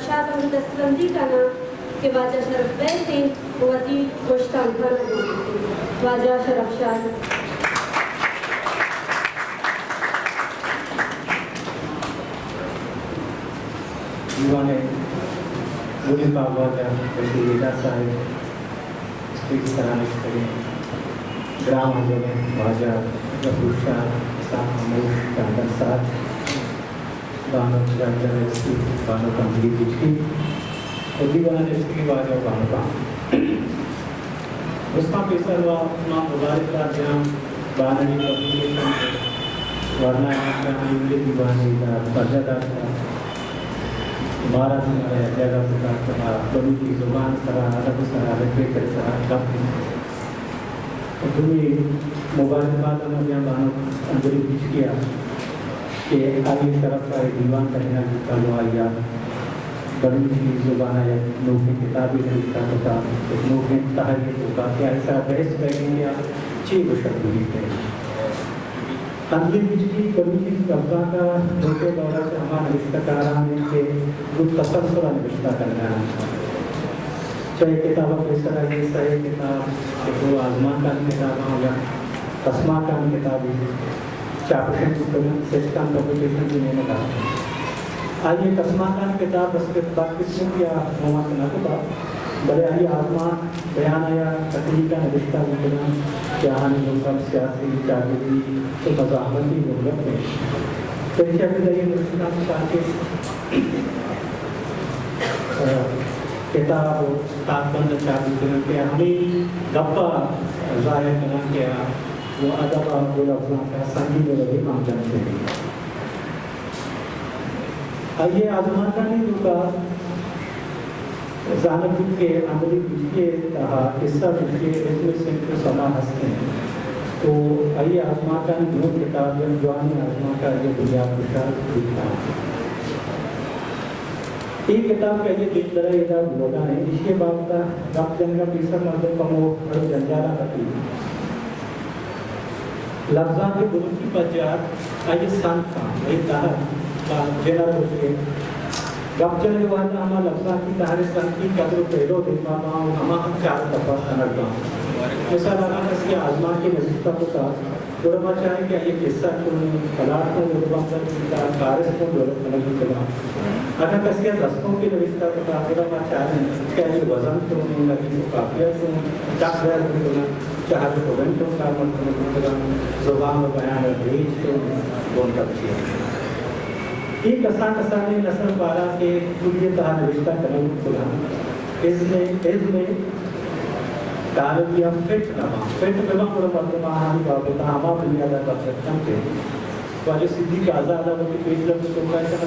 شاد ءَ دستبندی کناں کہ واجہ شرف بئیت ءُ وتی گوشتانکاں بگوشیت۔ واجہ شرف شاد۔ دیوان ءِ گلیں باگ واجہ بشیر اعجاز صاحب، اسٹیج ءِ سرا نشتگیں گران مزنیں واجہ ظہور شاہ، اسحاق خاموش، چاندن صاحب، بانک راجہ رئیسی، بانک انجلی بجکی ءُ دیوان ءَ نشتگیں واجہ ءُ بانکاں، درستاں پیسر ءَ ما مبارک بات دیاں بانڑی پبلیکیشن ءَ، ورنا آیاں کہ آئی ءِ دیوان ءَ ادا درجہ داشتہ، مارا ہمارا یک جاگہ کتگ، بلوچی زبان ءِ سرا، ادب ءِ سرا، لٹریچر ءِ سرا گپ بیت۔ دومی مبارکبات ہم دیاں بانک انجلی بجکی ءَ کہ آئی ءِ شرف ءَ اے دیوان تہنا بوتگ ءُ آئی ءَ بلوچی زبان ءَ یک نوکیں کتابے نبشتہ کتگ، یک نوکیں تہرے توکا کہ آئی ءِ سرا بحث بیگ ءَ یا چے گوشگ بہ بیت۔ انجلی بجکی بلوچی لبزانک ءِ دومی دور ءَ چہ ہما نبشتہ کاراں اِنت کہ گوں تسلسل ءَ نبشتہ کنگ ءَ اَنت۔ چہ اے کتاب ءَ پیسر ءَ آئی ءِ سئے کتاب، کہ دو آزمانکانی کتاب اَنت، یک کسمانکانی کتابے چاپ ءُ شنگ بوتگ اَنت، سچکان پبلیکیشنز ءِ نیمگ ءَ۔ آئی ءَ کسمانکانی کتاب بس بدقسمتی ءَ ہموار نہ کتگ، بلے آئی ءِ آزمانک بیان ءَ یا تکنیک ءَ نبشتہ بوتگ اَنت کہ آہانی بنگپ سیاسی، چاگردی ءُ مزاحمتی بنگپ اِنت۔ پرچا کہ آئی ءِ نبشتانک ساچ ءِ، آ، کتاب ءُ تاکبند ءَ چاپ بوتگ اَنت کہ ہمے گپ ءَ ظاہر کناں کہ آ گوں ادب ءَ گوں لبزانک ءَ سنگین ءُ ردی مان جنت۔ آئی ءِ آزمانکانی توکا زانگ بوت کہ انجلی بجکی ءِ تہا کسہ گوشی ءِ ازم ءِ سمت ءُ سما ہست اِنت ءُ آئی ءِ آزمانکانی گوں کتاب یک جوانیں آزمانک ءَ آئی ءِ بنیاد گشاد بوت کنت۔ اے کتاب کہ آئی ءِ دیمترا ادا بوھگ ءَ اِنت، ایشی ءِ بابت ءَ گپ جنگ ءَ پیسر مردم کمو اڑ جنجال ءَ کپیت۔ لبزانک ءِ بنکی پجار آئی ءِ صنف اَنت، آئی ءِ تہر، جنر گوشت کہ گپ جنگ ءِ وھد ءَ ہما لبزانکی تہر ءِ صنفی قدر ءُ پہلو دیما باں ءُ ہما ہم چار ءُ تپاس کنگ باں۔ مثال اگاں کسے ءَ آزمانکے نبشتہ کتگ، گڑا ما چاریں کہ آئی ءِ کسہ چون اِنت، پلاٹ چون رد ءُ بند بوتگ، کارست چون ڈولپ کنگ بوتگ اَنت۔ اگاں کسے ءَ دستونکے نبشتہ کتگ، گڑا ما چاریں کہ آئی ءِ وزن چون اِنت، لغت ءُ قافیہ چون اِنت، ڈک بیان بوتگ اَنت، چہر ءُ پبند چون کارمرز کنگ بوتگ اَنت، زبان ءُ بیان ءِ ریچ چون اِنت، بنگپ چی اَنت۔ اے کسان کسانیں نثر پاراں کہ کلی ءِ تہا نبشتہ کنگ بوتگ اَنت، ازم ءِ، ازم ءِ کالبی ءَ فٹ نہ باں، فٹ بہ باں گڑا مردم آہانی بابت ءَ ہما بنیاد ءَ گپ جت کنت کہ واجہ صدیق آزاد ءَ وتی پیش دپت ءِ توکا چہ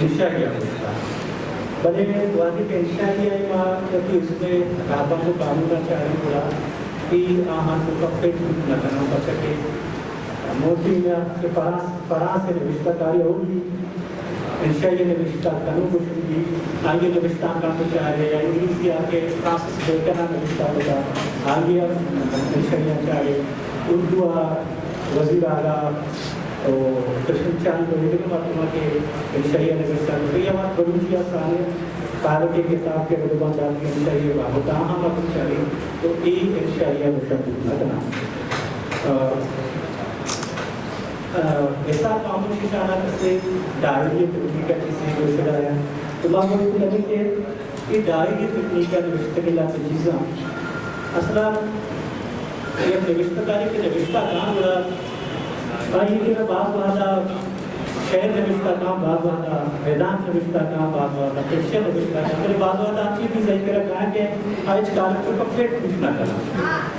انشائیہ گوشتگ۔ بلے وہدے کہ انشائیہ ءَ ما وتی ازم ءِ رہبند ءُ قانون ءَ چاریں گڑا اے آہاں توکا فٹ بوت نہ کناں، پرچا کہ مورٹین ءَ کہ فرانس، فرانس ءِ نبشتہ کارے اولی انشائیہ نبشتہ کنوک گوشگ بیت، آئی ءِ نبشتانکاں تو چارے، یا انگریزی ءَ کہ فرانسس بیکن ءَ نبشتہ کتگ، آئی ءِ انشائیہ چارے، اردو ءَ وزیر اعلیٰ ءُ کرشن چند ءُ ایدگہ مردماں کہ انشائیہ نبشتہ کتگ، یا وت بلوچی ءَ سانے تارک ءِ کتاب کہ رد ءُ بند دات کہ انشائیہ بابت ءَ ہم مردم چارے، تو اے انشائیہ گوشگ بوت نہ کناں۔ آ، آ، اسحاق خاموش ءِ شان ءَ کسے ڈائری ءِ تکنیک ءَ چیزے گوشگ ءَ اَت۔ تو ما گوشت کنیں کہ اے ڈائری ءِ تکنیک ءَ نبشتگیں لہتے چیزاں اصل ءَ یک نبشتہ کارے کہ نبشتہ کاں گڑا آئی ءِ کرا باز وہد ءَ شعر نبشتہ کاں، باز وہد ءَ ردانک نبشتہ کاں، باز وہد ءَ فکشن نبشتہ کاں، بلے باز وہد ءَ ہنچیں چیز آئی ءِ کرا کاں کہ آ ہچ کارے ءِ توکا فٹ بوت نہ کناں۔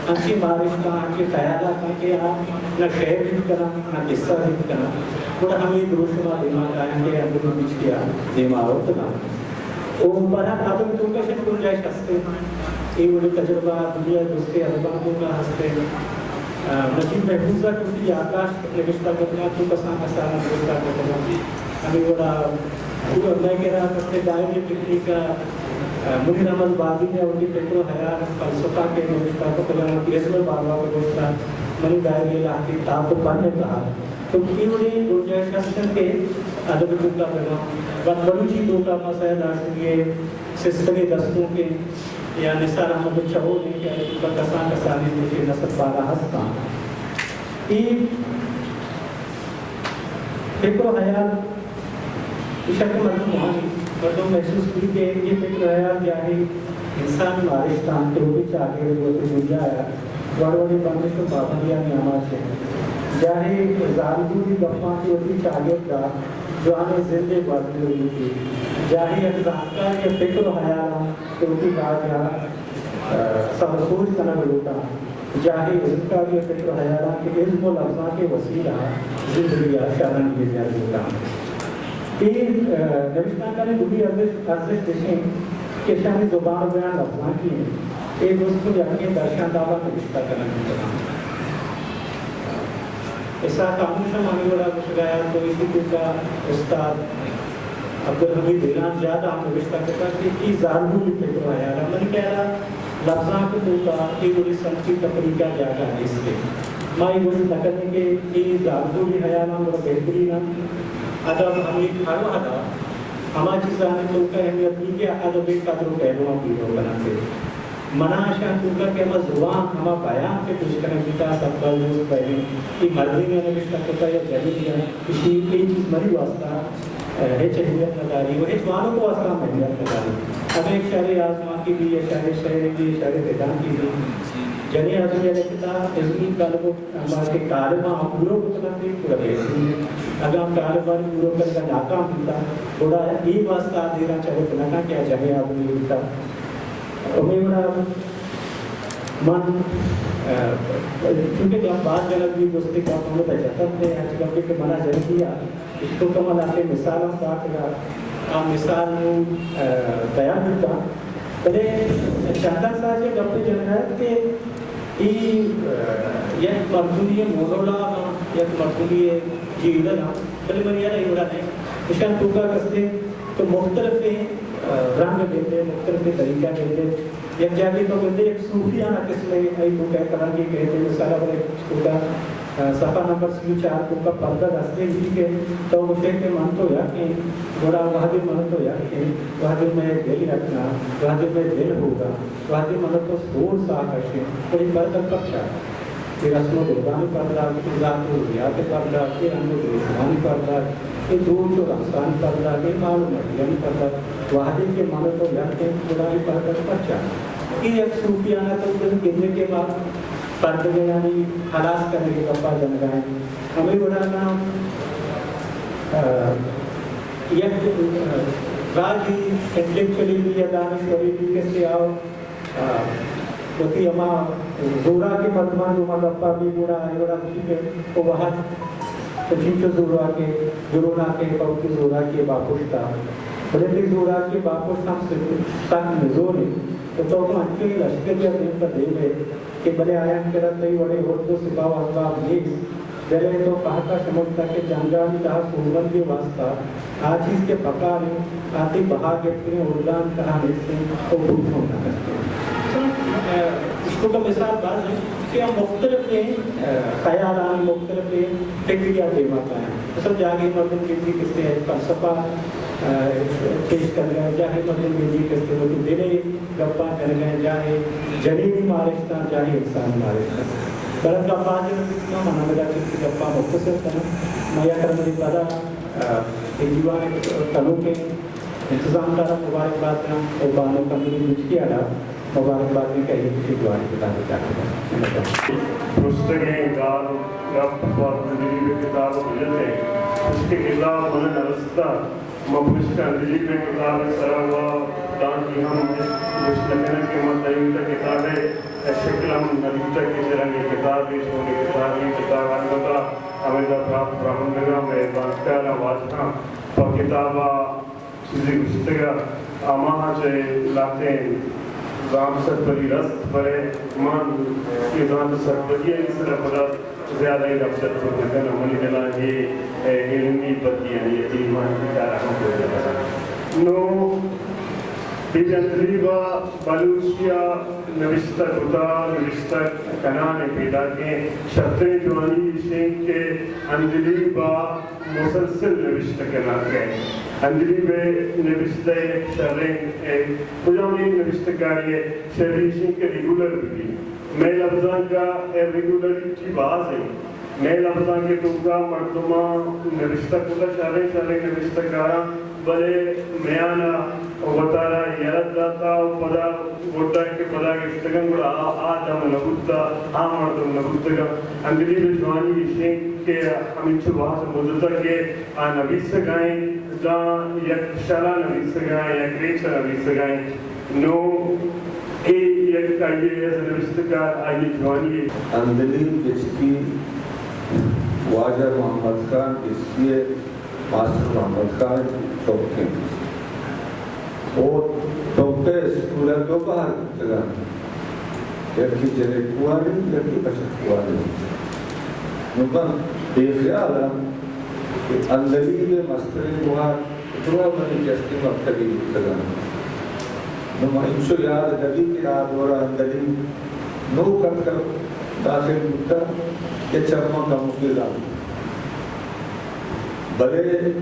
ہنچیں مارشتاں، ہنچیں خیالاتاں کہ آ نہ شعر بوت کناں، نہ قصہ بوت کناں۔ گڑا ہمے دروشم ءَ دیما کایاں کہ انجلی بجکی ءَ دیما آورتگ اَنت۔ ءُ بہرحال ادب ءِ توکا شت گنجائش ہست اِنت۔ اے وڑیں تجربہ دنیا ءِ درستیں ادبانی توکا ہست اِنت۔ آ، نجیب محفوظ ءَ کہ وتی یادداشت نبشتہ کتگ اَنت، چو کسان کسان ءَ نبشتہ کتگ اَنت۔ ہمے وڑا مئے کرا کسے ڈائری ءِ تکنیک ءَ، آ، منیر احمد بادینی ءَ وتی فکر ءُ ہیال، فلسفہ کہ نبشتہ کتگ اَنت، وتی ازم ءِ باروا کہ گوشتگ، منی ڈائری ءِ لہتے تاک ءُ پن ءِ تہا۔ تو اے وڑیں گنجائش ہست اِنت کہ ادب ءِ توکا بہ باں، وت بلوچی توکا ما سید ہاشمی ءِ سستگیں دستونکیں یا نثار احمد ءِ چہولیں کہ آئی توکا کسان کسانیں چوشیں نسل پادا ہستاں۔ اے فکر و خیال ایشاں کہ مردم وانی، مردم محسوس بی کہ اے فکر و خیال جاہے انسانی مارشتاں کہ وتی چاگرد وتی دنیا ءَ وڑ وڑیں بندش و پابندیانی آماچ انت۔ جاہے زالبولی گپاں کہ وتی چاگرد ءَ جوانیں زندے گوازینگ لوٹیت۔ جاہے یک زانتکارے ءِ فکر و خیالاں کہ وتی راج ءَ، ءَ، سر و سوج کنگ لوٹاں۔ جاہے ازمکاری ءِ فکر و خیالاں کہ ازم و لبزانک ءِ وسیلہ ءَ زندگی ءَ شررنگی دیگ لوٹاں۔ اے، ءَ، نبشتانکانی دومی ارزشت، ارزشت اش انت کہ اشانی زبان و بیان لبزانکی انت۔ اے درستاں یکیں درشانداب ءَ نبشتہ کنگ بوتگ انت۔ اسحاق خاموش ہم ہمے وڑا گوشگ ءَ ات، تو ایشی توکا استاد عبدالحمید ایران جاد ءَ ہم نبشتہ کتگ کہ اے زالبولی فکر و خیال ءَ، منی خیال ءَ لبزانک ءِ توکا اے وڑیں صنفی تفریق ءَ جاگہ نیست انت۔ ما اے گوشت نہ کنیں کہ اے زالبولی خیالاں گڑا بہترین انت۔ ادب ہمے ہر وہد ءَ ہما چیزانی توکا اہمیت بیت کہ ادب ءِ قدر و پہلواں پیلو کننت۔ منا اشاں توکا کہ ہما زبان، ہما بیان کہ پیش کنگ بیتا، سبک ءَ جست بئیں، اے مردینے ءَ نبشتہ کتا یا جنینے ءَ، اشی اے چیز منی واسطہ، ءَ، ہچ اہمیت نہ داری و ہچ وانوک واسطہ ہم اہمیت نہ داری۔ اگاں یک شعرے آزمانکی بی یا شعرے شعرے بی، شعرے ردانکی بی، جنین آدمی ءَ لکھتا، ازمی کالب، ہما کہ کالباں پورو کتگ انت، پورا بہترین انت۔ اگاں کالبانی پورو کنگ ءَ ناکام بیتا، گڑا اے واسطہ آ دیراں چہ وت نہ کن کہ آ جنین آدمی بیتا۔ ہمے وڑا من، ءَ، چونکہ گپ باز جنگ بیت، دوستی گپ ہمدا جتنت، ہرچ گپے کہ منا جنگی ءَ، اشکوکا من لہتیں مثال ہم داتگ ءَ، آ مثال نوں، ءَ، بیان بیتاں۔ بلے چندن ساچ ءِ گپے جنگ ءَ کہ اے، ءَ، یک مردمی ءِ مونولاگ ءَ، یک مردمی ءِ جیڑہ ءَ، بلے منی یار اے وڑا نہ انت۔ اشاں توکا کستے تو مختلفیں، ءَ، رنگ گندے، مختلفیں طریقہ گندے۔ یک جاگے تو گندے یک صوفیانہ قسمے، آئی توکا یک رنگے کئیت، مثال ءَ بلے توکا، ءَ، صفحہ نمبر سی و چار توکا پردگ ہستے، ایشی کہ تو گوشے کہ من تو یک ایں، گڑا وہدے من تو یک ایں، وہدے مئے دل یک نہ، وہدے مئے دل ہوگا، وہدے من تو سور ساہ کشیں، گڑا اے پردگ پرچا؟ اے رسم و دودانی پردگ، اے ذات و ذریات پردگ، اے رنگ و ریشمانی پردگ، اے دوچ و رقصانی پردگ، اے مال و مڈیانی پردگ، وہدے کہ من تو یک ایں، گڑا اے پردگ پرچا؟ اے یک صوفیانہ تو گندے کہ ما پردگانی ہلاس کنگ ءِ گپا جنگا ایں۔ ہمے وڑا نا، ءَ، یک، ءَ، راجی انٹلیکچولی بی یا دانشوری بی کسے آؤ، ءَ، وتی ہما زوراکیں مردمانی گوما گپا بی گڑا آئی وڑا گوشی کہ او وہد تو چنچو زوراکے، گروناکے، پہ وتی زوراکی ءِ باپشتا۔ بلے تئی زوراکی ءِ باپشت ہم سک، سک نزور انت۔ تو تو گوں انچویں لشکرے ءَ دیم پہ دیم ئے کہ بلے آیانی کرا تئی وڑیں ہرد و سپاہ و اسباب نیست، بلے تو قحط ءَ شمشتگ کہ جنگانی تہا سوبمندی ءِ واستا آ چیز کہ پکار انت، آ تئی بہا گپتگیں ہردانی تہا نیست انت، تو بوت ہم نہ کنئے۔ اصلاً، ءَ، اشکوکا مثال باز انت کہ آ مختلفیں، ءَ، خیالانی، مختلفیں فکری ءَ دیما کاینت۔ مثلاً جاگہے مردم گندی کسے فلسفہ، ءَ، پیش کنگ ءَ، جاگہے مردم گندی کسے وتی دل ءِ گپاں کنگ ءَ، جاہے جنینی مارشتاں، جاہے انسانی مارشتاں۔ بلے گپ باز انت، من ہمدا چہ وتی گپاں مختصر کناں۔ من یک رندے پدا، ءَ، اے دیوان ءِ کنوکیں انتظام کاراں مبارک بات کناں و بانک امیری بچکی ءَ را مبارک بات کناں کہ آئی ءَ چہ دیوان ءِ کتاب ءَ چاپ کنت۔ پرشتگیں گال گپ پہ دلیب ءِ کتاب ءَ بجت ئے۔ پرشتگیں کتاب من نہ رستہ۔ ما پرشتاں دلیب ءِ کتاب ءِ سرا و دانکی ہم گوشت نہ کناں کہ ما تئی وتا کتاب ءِ شکل ہم نہ دیتگ کہ چہ رنگیں کتابے، چونیں کتابے، کتاب البتہ ہمدا پراپ پراہندگاں مئے زانتکاراں واجہاں پہ کتاب ءَ چیزے گوشتگ ءَ ہماہاں چہ لہتیں زانت سرپدی رست، بلے من اے زانت سرپدی ءِ سرا پدا زیادہ اے گپ سرپد نہ کناں۔ منی دل ءَ اے، اے علمی پدیانی یقین، من اے کار ءَ ہم پورا نہ کناں۔ نوں اے عندلیب ءَ بلوچی ءَ نبشتہ کتا، نبشتہ کنان ءِ پیداکیں شرتریں جوانی ایش اِنت کہ عندلیب ءَ مسلسل نبشتہ کنان کئیت۔ عندلیب ءِ نبشتہ ءِ شریں، اے، کجام یک نبشتہ کارے ءِ شری ایش اِنت کہ ریگولر بہ بیت۔ مئے لبزانک ءَ اے ریگولیرٹی باز اِنت۔ مئے لبزانک ءِ توکا مردماں نبشتہ کتہ، شریں شریں نبشتہ کاراں، بلے میان ءَ وتارا یلہ داتہ ءُ پدا گڈا کہ پدا گشتگ اَنت، گڑا آ، آ دم نہ بوتہ، آ مردم نہ بوتگ اَنت۔ عندلیب ءِ جوانی ایش اِنت کہ ہمینچو باز مدت ءَ کہ آ نبیسگ ءَ اِنت، داں یک شر ءَ نبیسگ ءَ اِنت، یک ریچ ءَ نبیسگ ءَ اِنت۔ نوں اے یک آئی ءِ ایز اے نبشتہ کار آئی ءِ جوانی ءَ۔ عندلیب بچکی واجہ محمد خان بچکی ءِ ماسٹر محمد خان ءِ چک اِنت۔ او تمپ ءِ اسکول ءَ دو بہر بوتگ اَنت، یکے جنک وان اِنت، یکے بچک وان اِنت۔ نوں من بے خیال آں کہ عندلیب ءِ مستریں گوہار درا منی جستی مکتبی بوتگ اَنت۔ نوں من انچو یاد نہ بیت کہ آ دور ءَ عندلیب نوک اتکگ داخل بوتگ کہ چماں کموکے لمب۔ بلے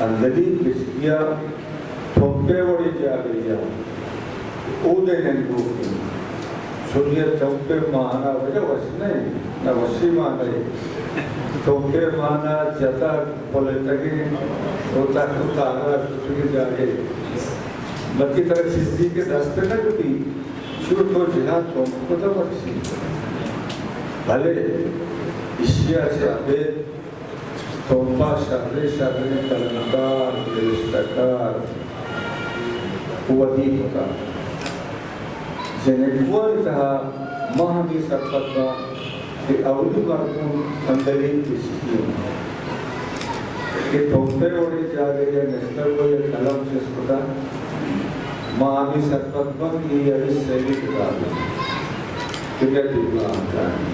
عندلیب بچکی ءَ تمپ ءِ وڑیں جاگہے ءَ اود ءَ نندوک اِنت۔ چونی ءَ تمپ ءِ مانا وجہ وش نہ اِنت، نہ وشی مانا اِنت۔ تمپ ءِ مانا جتگ، پلتگیں ءُ تخت ءُ تاراں شتگیں جاگہے۔ بلکہ ترا چیزے کہ دست ءَ نہ کپیت، چو تو جہاد تمپ کتہ مرچی۔ بلے ایشی ءَ چہ ابید تمپ ءَ شریں شریں قلمکار، نبشتہ کار ودی کتہ۔ جنکوانی تہا ما ہمے سرپد باں کہ اولی مردم عندلیب بچکی اِنت کہ تمپ ءِ وڑیں جاگہے ءَ نشتگ ءُ یک قلم چست کتہ۔ ما ہمے سرپد باں کہ اے یک سیمی کتابے کہ مئے دیما اتکگ۔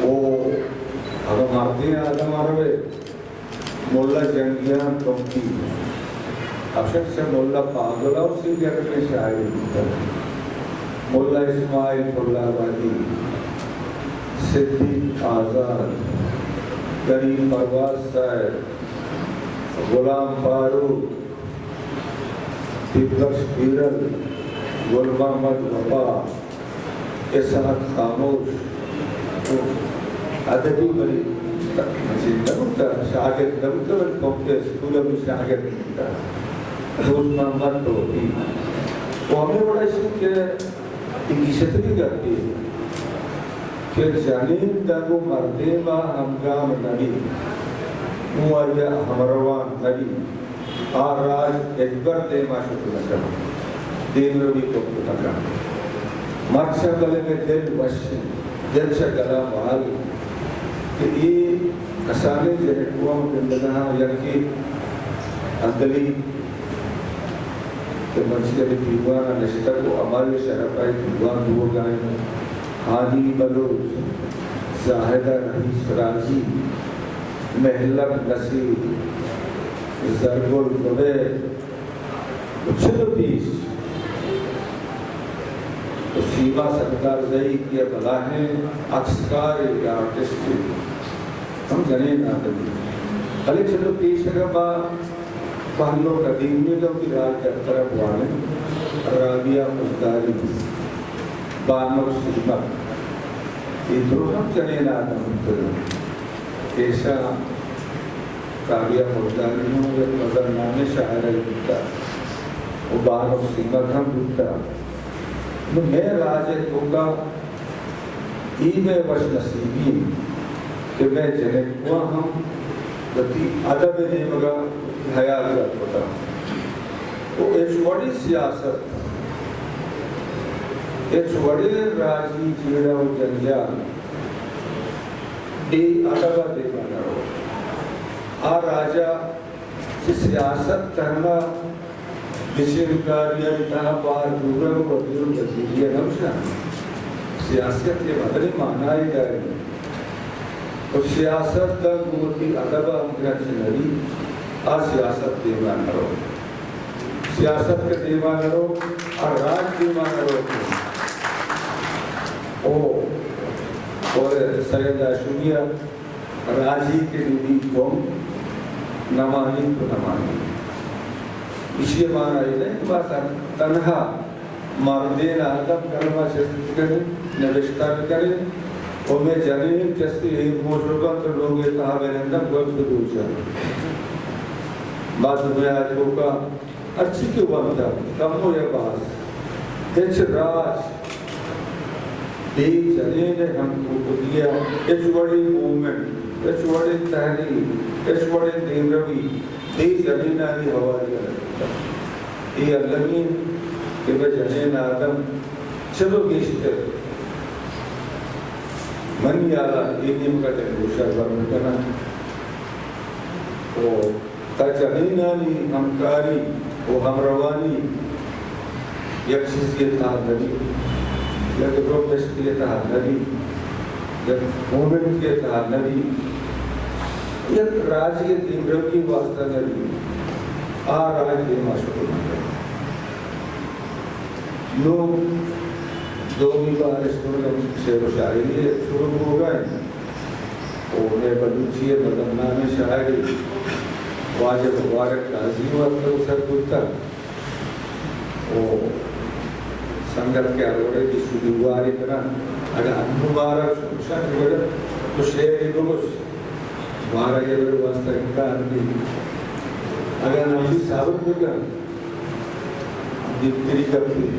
او اگاں مردیں آدم ءَ روئے، ملا جنگیان تمپی، اشک چہ ملا پازل ءَ سینئر تریں شاعرے بوتگ۔ ملا اسماعیل پلہ آبادی، صدیق آزاد، کریم پرواز صاحب، غلام فاروق، دلبخش پیرل، گل محمد وفا، اسحاق خاموش، ادبی بلے چیز نہ بوتہ، شاگرد نہ بوتہ، بلے تمپ ءِ اسکول ءَ بھی شاگرد بوتہ۔ دوست محمد توتی۔ ءُ ہمے وڑا ایش کہ اے گیشتریں گپے کہ جنین دگ ءُ مردین ءَ ہمگام نہ بیت، اوں آئی ءَ ہمروان نہ بیت۔ آ راج ہچبر دیما شت نہ کنت، دیمروی کت نہ کنت۔ مرچا بلے مئے دل وش انت، دل چہ گلا وال انت کہ اے کسانیں جنکواں گندگاں یکے عندلیب کہ مرچی ابھی دیوان ءَ نشتگ ءُ ہمائی شرف ءَ دیوان بوگا انت۔ ہانی بلوچ، زاہدہ رئیس راجی، مہلب نصیر، زرگل زبیر، ءُ چد ءُ پیش ءُ سیما سردار زئی کہ بلاہیں عکسکارے یا آرٹسٹے، ہم جنین آدمی۔ بلے چد ءُ پیش اگاں ما بانک قدیمی ءَ وتی راج دپتر ءَ بوانیں، رابعہ خضداری، بانک سیمک، اے درو ہم جنین آدم بوتگ انت۔ ایشاں رابعہ خضداری ہم یک مزن نامیں شاعرے بوتہ ءُ بانک سیمک ہم بوتہ۔ نوں مئے راج ءِ توکا اے مئے وش نصیبی انت کہ مئے جنکواں ہم وتی ادب ءِ نیمگا حیال در کتہ ءُ ہچ وڑیں سیاست، ہچ وڑیں راجی جیڑہ ءُ جنجال بے ادب ءَ دیما نہ روت۔ آ راجا چہ سیاست تہنا گچین کاریانی تہا بار بوگ ءَ وزیر ءُ وزیری ءَ نہ گوشاں۔ سیاست ءِ مزنیں معنائے داری ءُ سیاست داں گوں وتی ادب ءَ ہمگرنچ نہ بیت، آ سیاست دیما نہ روت۔ سیاست کہ دیما نہ رو، ہر راج دیما نہ رو۔ او، اور سید ہاشمی ء راجی کہ بی بی گم، نمانی تو نمانی۔ اسی معنی اے نہیں کہ بس تنہا مردین آدم قلم ء چست بکنیں، نبشتہ بکنیں، و مئے جنین چستی ایر موش بکنت تو لوگ ء تہا بنندن گل تو دوچن۔ بعد دنیا ء توکا ہرچی کہ ونتگ، کمو یا باز، ہچ راج بے جنین ء ہمکوپگی ء ہچ وڑیں موومنٹ، ہچ وڑیں تحریک، ہچ وڑیں دیمروی بے جنینانی ہواری ء نہ بوتگ۔ اے المی انت کہ بہ جنین آدم چد و گیشتر منی ہیال ء اے نیمگ ء دلگوش ء بر بکناں۔ و تا جنینانی ہمکاری و ہمروانی یک چیزے ء تہا نہ بیت، یک گروپ دستی ء تہا نہ بیت، یک موومنٹے ء تہا نہ بیت، یک راجے ء دیمروی ء واستہ نہ بیت، آ راج دیما شتگ نہ کنت۔ نوں دومی بار اشکنگ ہم شعر و شاعری ء شروع بوگ ء انت۔ و مئے بلوچی ء مزن نامیں شاعرے واجہ مبارک قاضی وت ء سر بوتگ۔ و سنگت کہ ہر وڑے کہ شروع واری کنن، اگاں انوں مارا شمشان وڑ تو شعرے بگوش، مارا یہ وڑ واسطہ انکار نہیں۔ اگاں نبی ثابت بکن، دیمتری کپی۔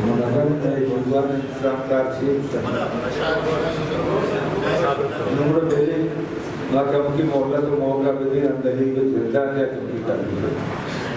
من اگاں اے یوگان انتظام کار چی بکن۔ نمر بلے ما کم کی مہلت و موقع بدے، ہم دلیل زندہ کیا کمی کر دی۔